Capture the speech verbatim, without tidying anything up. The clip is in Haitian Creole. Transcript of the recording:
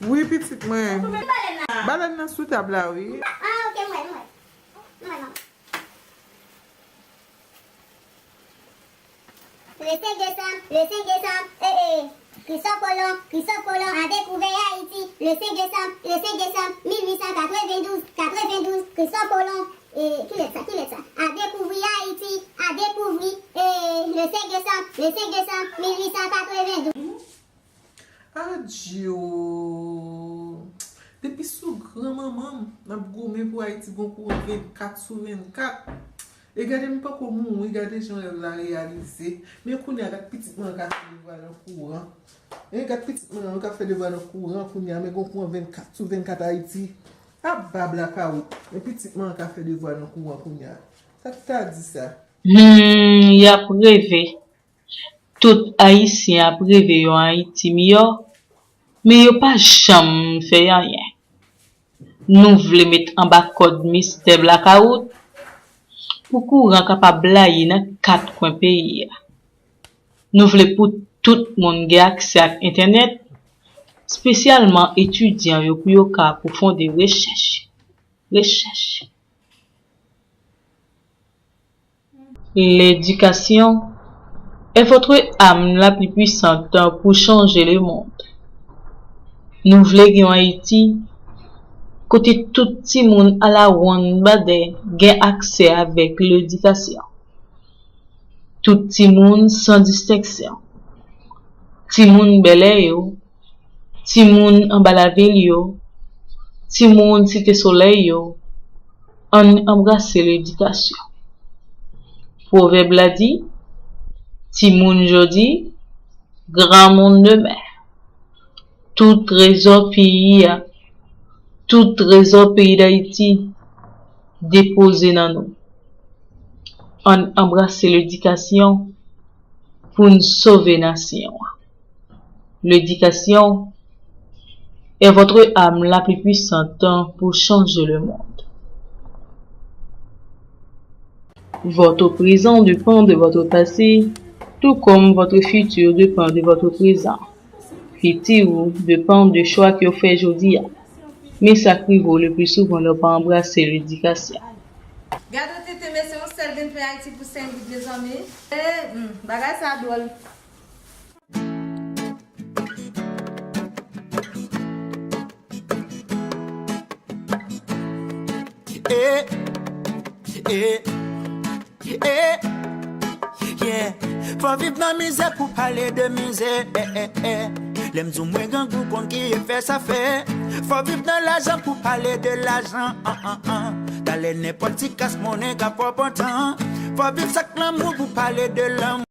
Wi, pitit mwen. Balèn nan sou tab la, wi. Ah, ok, m wè, m wè. M wè, manman. Le senk desanm, le senk desanm, eh, eh, Christophe Colomb, Christophe Colomb a découvert Haïti. Le senk desanm, le senk desanm mil uit san katrevendouz, katrevendouz, Christophe Colomb, eh, ki lèt sa, ki lèt sa? A découvert Haïti, a découvert, eh, le senk desanm, le senk desanm mil uit san katrevendouz. Adyo! Depi sou granmanman m, n ap goumen pou Ayiti gon kouran vennkat sou vennkat. E gade m poko mouri, gade jan rèv la reyalize. Men kounye a, gad pitit mwen an ka fè devwa nan kouran. E gad pitit mwen an ka fè devwa nan kouran kounye a, men gon kouran vennkat sou vennkat Ayiti. Aba blakawout. Men pitit mwen an ka fè devwa nan kouran kounye a. Sa k ta di sa? Hmm, y ap reve. Tout Ayisyen ap reve yon Ayiti miyò, men yo pa janm fè anyen. Nou vle met anba kòd mistè blakawout pou kouran kapab blayi nan kat kwen peyi a. Nou vle pou tout moun gen aksè ak entènèt, espesyalman etidyan yo, pou yo ka apwofondi rechèch. Rechèch. L'éducation est votre arme la plus puissante pour changer le monde. Nou vle gen yon Ayiti kote tout timoun alawonnbadè gen aksè avèk ledikasyon. Tout timoun san distenksyon. Timoun bèlè yo, timoun anba lavil yo, timoun Site Solèy yo, ann anbrase ledikasyon. Pwovèb la di, timoun jodi, granmoun demen. Tout trezò peyi a, tout trezò peyi Dayiti depoze nan nou. Ann anbrase ledikasyon pou n sove nasyon an. L'éducation est votre arme la plus puissante pour changer le monde. Votre présent dépend de votre passé, tout comme votre futur dépend de votre présent. Fiti ou depann de chwa ke w fè jodi a. Men sa k rive w le pli souvan lè w pa anbrase ledikasyon. Gade yon tenten, mesye, yon sèl grenn pen Ayiti pou senk goud, mezanmi. E, hmm, bagay sa dwòl. Eh, eh, eh, yeah. Fò viv nan mizè pou pale de mizè, eh, eh, eh. Lè m di w mwen grangou, konn ki efè sa fè. Fò viv nan lajan pou pale de lajan, an, an, an. Talè nenpòt ti kas monnen ka fè w pantan. Fò viv sa k lanmou pou pale de lanmou.